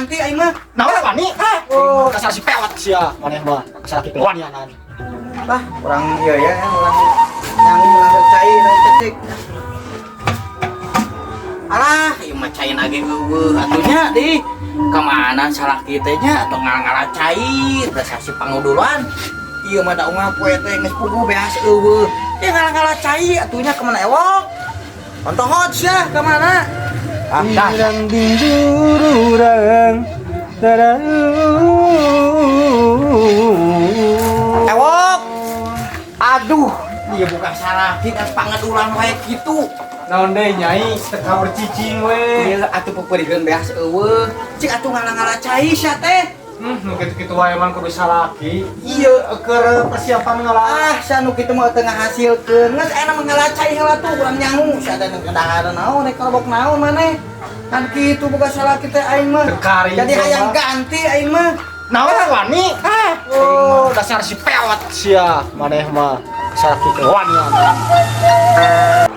ganti aing mah. Naon wani? Ah, Oh, dasar si pewat sia maneh mah. Salaki teh wanianan. Bah, urang ieu ya, urang nyangu urang cai naon cecek. Alah, ieu mah cai ge euweuh atuh nya di. Kamana salaki teh nya atau ngala-ngala cai, dasar si panguduluan. Ieu mah da unggal poe teh geus puguh beas euweuh. Ya ngala-ngala cai atuh nya kemana ewok? Ontohot sia kemana? Ah, dah. Dirang ding dururang. Ewok. Aduh, dia bukan salaki kan pangadulan wae kitu. Naon deui, Nyai, teu kaur cicing we. Ieu atuh peperikeun beas euweuh. Cik atuh ngala-ngala cai sia teh. Nu kitu-kitu wae mah kudu salaki. Iya. Keur persiapan ngala. Ah, sia nu kitu mah teu ngahasilkeun. Geus aya mah ngala cai heula tuh urang nyangu. Sia teh kedahareun naon rek kalebok naon maneh. Kan kitu boga salaki teh aing mah. Tekari Jadi coba. Hayang ganti aing mah. Naon wani? Ah, Oh, dasar si pewat sia maneh mah. Salaki teh wanianan.